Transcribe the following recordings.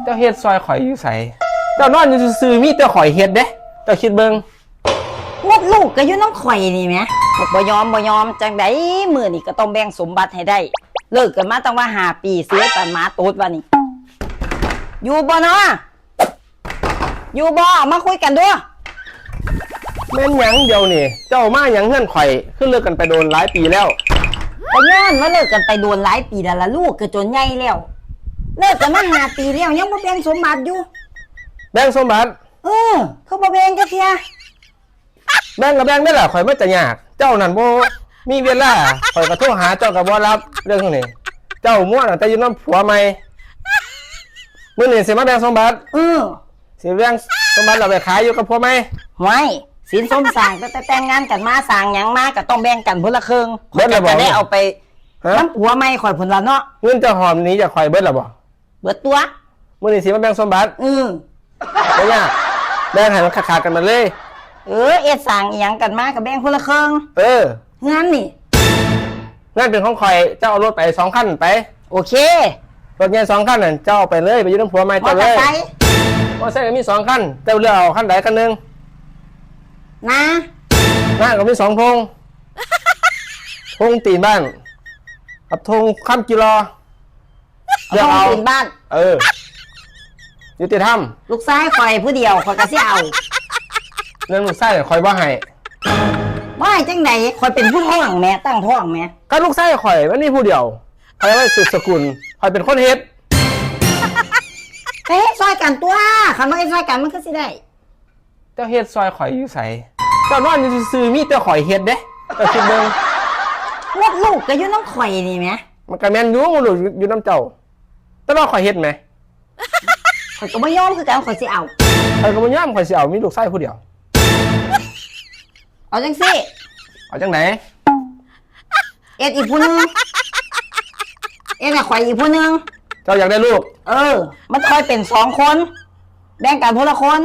ເຈົ້າເຮັດຊ່ອຍຂ້ອຍຢູ່ໃສ? ເຈົ້ານອນຢູ່ຊື່ໆ ມີແຕ່ຂ້ອຍເຮັດເດ້. ເຈົ້າຄິດເບິ່ງ. ໝົດລູກກໍຢູ່ນຳຂ້ອຍນີ້ແໝ. ບໍ່ຍອມ ບໍ່ຍອມ ຈັ່ງໃດມື້ນີ້ກໍຕ້ອງແບ່ງສົມບັດໃຫ້ໄດ້. ເລີກກັນມາຕັ້ງວ່າຫ້າປີ ຊິເຮັດປານໝາຕົດວ່ານີ້. ຢູ່ບໍ່ນໍ? ຢູ່ບໍ່? ມາຄຸຍກັນດູ. ແມ່ນຫຍັງດຽວນີ້ ເຈົ້າມາຫຍັງເຮືອນຂ້ອຍ? ຄືເລີກກັນໄປໂດນຫຼາຍປີແລ້ວ. ກໍຍ້ອນວ່າເລີກກັນໄປໂດນຫຼາຍປີແລ້ວລະ ລູກກໍຈົນໃຫຍ່ແລ້ວ. ເລີກກັນມາຫ້າປີແລ້ວ ຍັງບໍ່ແບ່ງສົມບັດຢູ່. ແບ່ງສົມບັດ? ເອີ ຄືບໍ່ແບ່ງຈັກເທື່ອ? ແບ່ງກໍແບ່ງໄດ້ລະ ຂ້ອຍມາຈະຍາກ. ເຈົ້ານັ້ນບໍ່ມີເວລາ ຂ້ອຍກໍໂທຫາເຈົ້າກໍບໍ່ຮັບ. ເລື່ອງນີ້ ເຈົ້າມົວຕັ້ງແຕ່ຢູ່ນຳຜົວໃໝ່. ມື້ນີ້ຊິມາແບ່ງສົມບັດ. ເອີ ຊິແບ່ງສົມບັດແລ້ວໄປຂາຍຢູ່ກັບຜົວໃໝ່. ຫ້ວຍ ສິນສົມສ້າງ ຕັ້ງແຕ່ແຕ່ງງານກັນມາ ສ້າງຫຍັງມາກໍຕ້ອງແບ່ງກັນຄົນລະເຄິ່ງ. ເບິດແລ້ວບໍ່? ຂ້ອຍກໍຈະໄດ້ເອົາໄປ ຮະ? ນຳຜົວໃໝ່ຂ້ອຍພຸ້ນລະເນາະ. ເງິນເຈົ້າຫອມໜີຈາກຂ້ອຍເບິດແລ້ວບໍ່? ເບິດຕົວະ. ມື້ນີ້ຊິມາແບ່ງສົມບັດ. ອື ບໍ່ຍາກ ແບ່ງໃຫ້ມັນຂາດໆກັນມາເລີຍ. ເອີ ເຮັດສ້າງອີ່ຫຍັງກັນມາກໍແບ່ງຄົນລະເຄິ່ງ. ເອີ ເຮືອນນີ້ ເຮືອນເປັນຂອງຂ້ອຍ ເຈົ້າເອົາລົດໄປສອງຄັນໄປ. ໂອເຄ ລົດໃຫຍ່ສອງຄັນນັ້ນ ເຈົ້າເອົາໄປເລີຍ ໄປຢູ່ນຳຜົວໃໝ່ເຈົ້າເລີຍ. ມໍເຕີໄຊ? ມໍເຕີໄຊກໍມີສອງຄັນ ເຈົ້າເລືອກເອົາຄັນໃດຄັນໜຶ່ງ. ນາ ນາກໍມີສອງທົ່ງ ທົ່ງຕີນບ້ານກັບທົ່ງຄຳກີ່ລໍ. ເອົາ ເລືອກເອົາ ທົ່ງຕີນບ້ານ. ເອີ ຍຸຕິທຳ. ລູກຊາຍຂ້ອຍຜູ້ດຽວ ຂ້ອຍກໍຊິເອົາ. ເລື່ອງລູກຊາຍຂ້ອຍບໍ່ໃຫ້. ບໍ່ໃຫ້ຈັ່ງໃດ? ຂ້ອຍເປັນຜູ້ທ້ອງແໝ ຕັ້ງທ້ອງແໝ. ກໍລູກຊາຍຂ້ອຍມັນມີຜູ້ດຽວ ຂ້ອຍໄວ້ສືບສະກຸນ ຂ້ອຍເປັນຄົນເຮັດ. ກໍເຮັດຊ່ອຍກັນຕົວະ ຄັນບໍ່ເຮັດຊ່ອຍກັນມັນຄືຊິໄດ້? ເຈົ້າເຮັດຊ່ອຍຂ້ອຍຢູ່ໃສ? ເຈົ້ານອນຢູ່ຊື່ໆ ມີແຕ່ຂ້ອຍເຮັດເດ້. ເຈົ້າຄິດເບິ່ງ. ໝົດລູກກໍຢູ່ນຳຂ້ອຍນີ້ແໝ. ມັນກໍແມ່ນຢູ່ ໝົດລູກຢູ່ນຳເຈົ້າ ແຕ່ວ່າຂ້ອຍເຮັດແໝ. ຂ້ອຍກໍບໍ່ຍອມຄືກັນ ຂ້ອຍຊິເອົາ. ຂ້ອຍກໍບໍ່ຍອມ ຂ້ອຍຊິເອົາ ມີລູກຊາຍຜູ້ດຽວ. ເອົາຈັ່ງຊີ້. ເອົາຈັ່ງໃດ? ເຮັດອີກຜູ້ໜຶ່ງ ເຮັດໃຫ້ຂ້ອຍອີກຜູ້ໜຶ່ງ. ເຈົ້າຢາກໄດ້ລູກ? ເອີ ມັນຄ່ອຍເປັນສອງຄົນ ແບ່ງກັນຄົນລະຄົນ.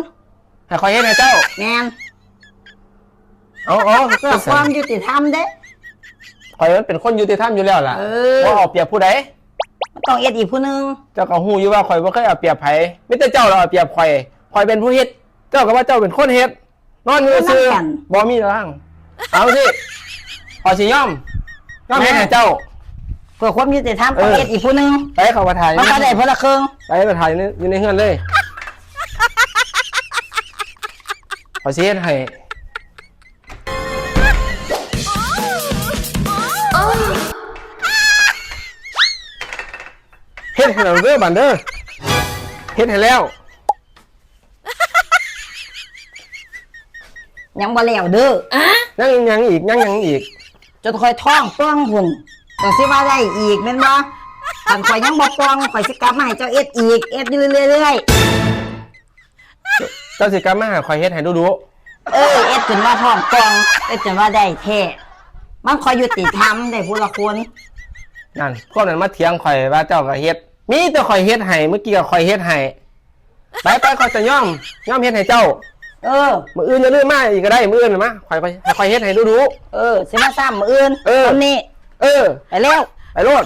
ໃຫ້ຂ້ອຍເຮັດໃຫ້ເຈົ້າ? ແມ່ນ. ເອົາ ເອົາ ເພື່ອຄວາມຍຸຕິທຳເດ້. ຂ້ອຍມັນເປັນຄົນຍຸຕິທຳຢູ່ແລ້ວລະ. ເອີ ບໍ່ເອົາປຽບຜູ້ໃດ. ມັນຕ້ອງເຮັດອີກຜູ້ໜຶ່ງ. ເຈົ້າກໍຮູ້ຢູ່ວ່າຂ້ອຍບໍ່ເຄີຍເອົາປຽບໃຜ ມີແຕ່ເຈົ້າລະເອົາປຽບຂ້ອຍ. ຂ້ອຍເປັນຜູ້ເຮັດ ເຈົ້າກໍວ່າເຈົ້າເປັນຄົນເຮັດ. ນອນຢູ່ຊື່ ບໍ່ມີທາງ. ເອົາຊິ ຂ້ອຍຊິຍອມ ຍອມເຮັດໃຫ້ເຈົ້າ. ເພື່ອຄວາມຍຸຕິທຳ ເອີ ຕ້ອງເຮັດອີກຜູ້ໜຶ່ງ. ໄປ ເຂົ້າໄປຖ້າຢູ່ ມັນກໍໄດ້ຄົນລະເຄິ່ງ. ໄປ ໄປຖ້າຢູ່ໃນ ຢູ່ໃນເຮືອນເລີຍ ຂ້ອຍຊິເຮັດໃຫ້. ເຮັດໃຫ້ແລ້ວເດີບາດເດີ ເຮັດໃຫ້ແລ້ວ. ຍັງບໍ່ແລ້ວເດີ. ຍັງຫຍັງອີກ? ຍັງຫຍັງອີກ? ຈົນຂ້ອຍທ້ອງປ່ອງພຸ້ນ ຈັ່ງຊິວ່າໄດ້ອີກແມ່ນບໍ່? ຄັນຂ້ອຍຍັງບໍ່ປ່ອງ ຂ້ອຍຊິກັບມາໃຫ້ເຈົ້າເຮັດອີກ ເຮັດຢູ່ເລື້ອຍໆ. ເຈົ້າຊິກັບມາໃຫ້ຂ້ອຍເຮັດໃຫ້ດຸໆ? ເອີ ເຮັດຈົນວ່າທ້ອງປ່ອງ ເຮັດຈົນວ່າໄດ້ແທ້. ມັນຄ່ອຍຍຸຕິທຳ ໄດ້ຜູ້ລະຄົນ. ນັ້ນ ພວກນັ້ນມາຖຽງຂ້ອຍວ່າເຈົ້າກໍເຮັດ. ມີແຕ່ຂ້ອຍເຮັດໃຫ້ ມື້ກີ້ກໍຂ້ອຍເຮັດໃຫ້. ໄປໆ ຂ້ອຍຈະຍອມ ຍອມເຮັດໃຫ້ເຈົ້າ. ເອີ ມື້ອື່ນຢ່າລືມມາອີກກໍໄດ້ ມື້ອື່ນມາ ຂ້ອຍ ຂ້ອຍ ໃຫ້ຂ້ອຍເຮັດໃຫ້ດຸໆ. ເອີ ຊິມາຊ້ຳມື້ອື່ນ. ເອີ ສ່ຳນີ້. ເອີ ໄປແລ້ວ ໄປໂລດ.